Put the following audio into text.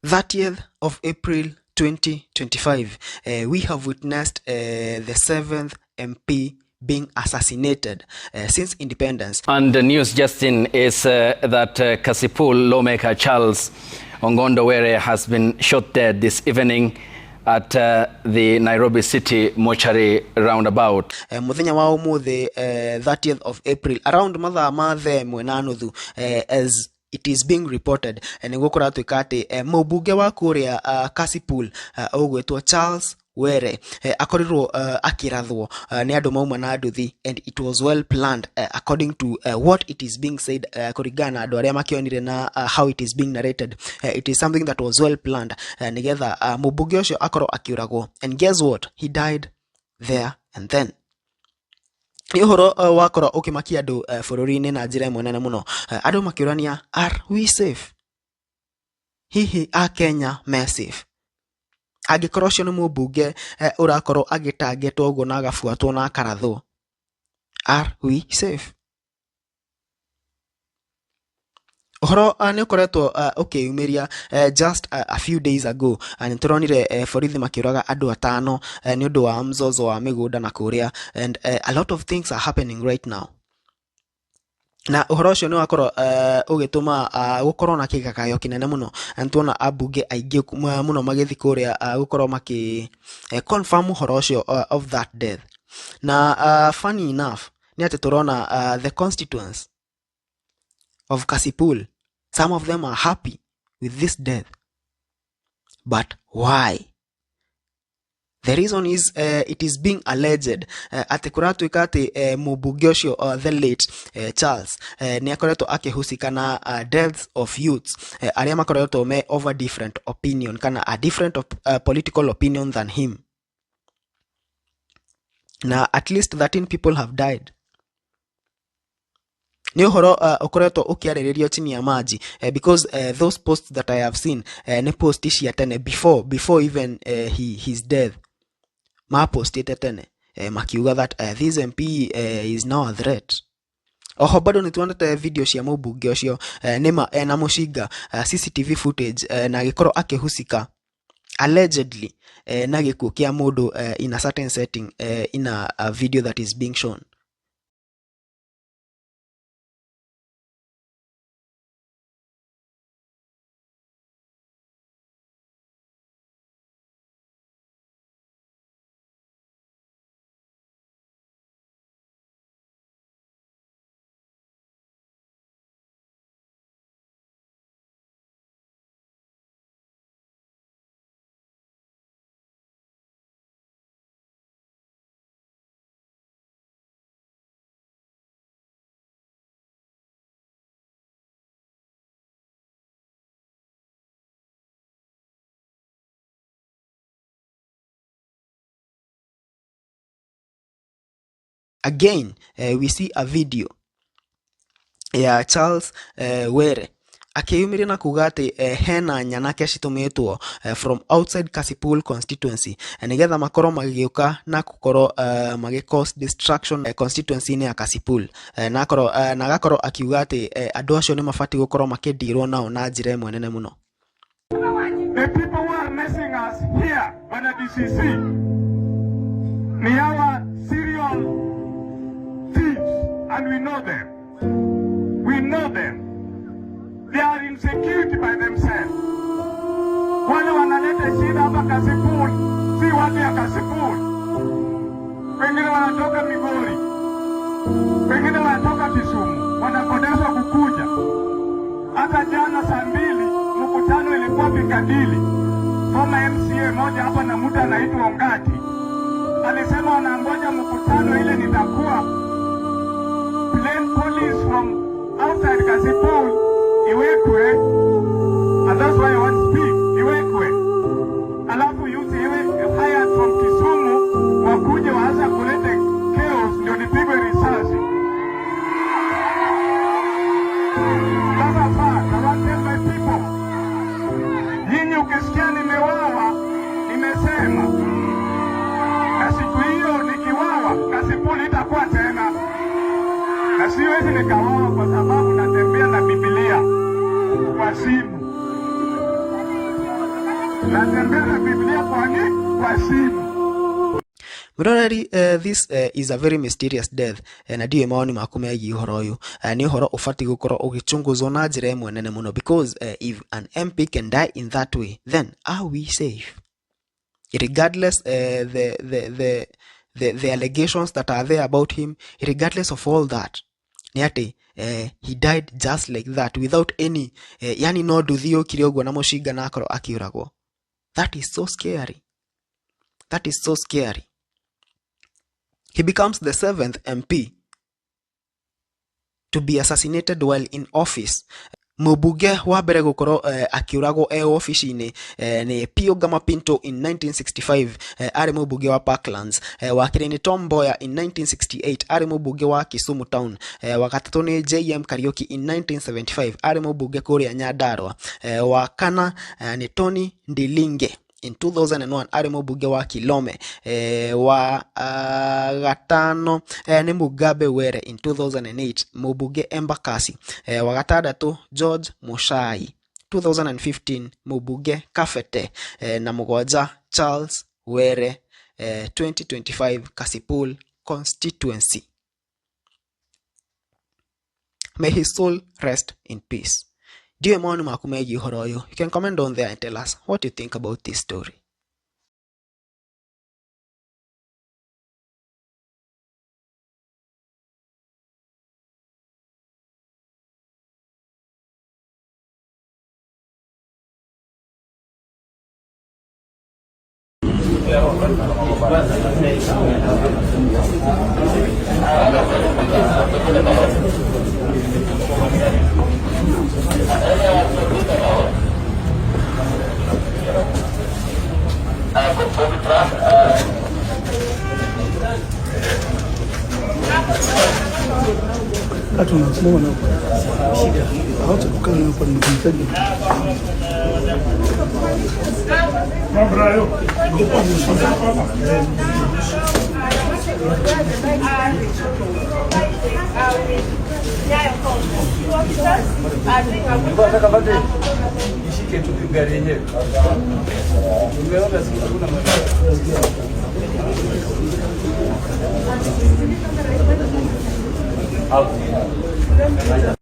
30th of April 2025, we have witnessed the seventh MP being assassinated since independence. And the news, Justin, is that Kasipul lawmaker Charles Ong'ondo Were has been shot dead this evening at the Nairobi City mortuary roundabout. Muthenya wa umuthi, 30th of April, around mathaa ma thaa ĩmwe na nuthu, as it is being reported, nĩguo kũratuĩka atĩ mũmbunge wa kũrĩa Kasipul ũgwĩtwo Charles Were akorirwo akĩrathwo nĩ andũ mauma na nduthi, and it was well planned, according to what it is being said, kũringana na andũ arĩa makĩonire na how it is being narrated. It is something that was well planned nĩgetha mũmbunge ũcio akorwo akĩũragwo, and guess what, he died there and then. Nĩ ũhoro wakorwo ũkĩmakia andũ bũrũri-inĩ na njĩra ĩmwe nene mũno. Andũ makĩũrania, are we safe? Hihi a Kenya me safe angĩkorwo ũcio nĩ mũmbunge ũrakorwo agĩtangĩtwo ũguo na agabuatwo na akarathwo? Are we safe? Ũhoro nĩ ũkoretwo ũkĩyumĩria. Just a few days ago, nĩ tũronire borithi makĩũraga andũ atano nĩ ũndũ wa mzozo wa mĩgũnda na kũrĩa, and a lot of things are happening right now, na ũhoro ũcio nĩ wakorwo ũgĩtũma gũkorwo na kĩgagayo kĩnene mũno. Na nĩ tuona ambunge aingĩ mũno magĩthiĩ kũrĩa gũkorwo makĩ confirm ũhoro ũcio of that death. Na funny enough nĩ atĩ tũrona the constituents of Kasipul, some of them are happy with this death. But why? The reason is, it is being alleged atĩ kũratuĩka atĩ mũmbunge ũcio, the late Charles, nĩ akoretwo akĩhusika na deaths of youths arĩa makoretwo me over different opinion kana a different political opinion than him, na at least 13 people have died. Nĩ ũhoro ũkoretwo ũkĩarĩrĩrio chini ya maji, because those posts that I have seen nĩ post cia tene, before even his death. Mapostĩte tene makiuga that this MP is now a threat. Oho bado nĩ tuonete video cia mũmbunge ũcio nĩma ena mũcinga, CCTV footage, na agĩkorwo akĩhusika allegedly na gĩkuũ kĩa mũndũ in a certain setting, in a video that is being shown. Again, we see a video ya Charles Were akĩyumĩria na kuga atĩ hena nyanake citũmĩtwo from outside Kasipul constituency nĩgetha makorwo magĩũka na gũkorwo magĩ cause destruction constituency-inĩ ya Kasipul, na agakorwo akiuga atĩ andũ acio nĩ mabatiĩ gũkorwo makĩndirwo nao na njĩra ĩmwe nene mũno. The people who are messing us here, Bwana DCC, ni hawa serial thieves, and we know them. We know them. They are insecurity by themselves. Wale wanaleta shida hapa Kasipul si watu ya Kasipul. Wengine wanatoka Migori, wengine wanatoka Kisumu, wanakodeshwa kukuja. Hata jana saa 2 mkutano ilikuwa Piccadilly. Former MCA moja hapa na mtu anaitwa Ongati alisema wanangoja mkutano ile nitakuwa plain police from outside Kasipul iwekwe, and that's why I want to speak, iwekwe, alafu youth iwe hired from Kisumu wakuje waanze kuleta chaos ndio nipigwe risasi. That's a fact. I want to tell my people. Nyinyi ukisikia nimewawa, nimesema. Na siku hiyo nikiwawa, Kasipul itakuwa tena. Na siwezi nikawawa kwa sababu natembea na Biblia kwa simu. Natembea na Biblia kwani kwa simu. Mwiroreri, this is a very mysterious death, na ndiũĩ mawoni maku megiĩ ũhoro ũyũ. Nĩ ũhoro ũbatiĩ gũkorwo ũgĩchunguzwo na njĩra ĩmwe nene mũno, because if an MP can die in that way, then are we safe? Regardless the allegations that are there about him, regardless of all that, nĩ atĩ he died just like that without any yani no nduthi yũkire ũguo na mũcinga na akorwo akĩũragwo. That is so scary. That is so scary. He becomes the seventh MP to be assassinated while in office. Mũmbunge wa mbere gũkorwo akĩũragwo e obici-inĩ nĩ Pio Gama Pinto in 1965, arĩ mũmbunge wa Parklands. Wa kerĩ nĩ Tom Mboya in 1968, arĩ mũmbunge wa Kisumu Town. Wa gatatũ nĩ JM Kariuki in 1975, arĩ mũmbunge kũrĩa Nyandarua. Wa kana nĩ Tony Ndilinge in 2001, arĩ mũmbunge wa Kilome. Wa gatano nĩ Mugabe Were in 2008, mũmbunge Embakasi. Wa gatandatũ George Muchai 2015, mũmbunge Kabete. Na mũgwanja Charles Were, 2025, Kasipul constituency. May his soul rest in peace. Ndiũĩ mawoni maku megiĩ ũhoro ũyũ. You can comment down there and tell us what you think about this story. Watu wanasimama nao shida, hawatakukaa nao kwa mhitaji. Ishike tu gari yenyewe. Umeona si hakuna madhara. Hapo.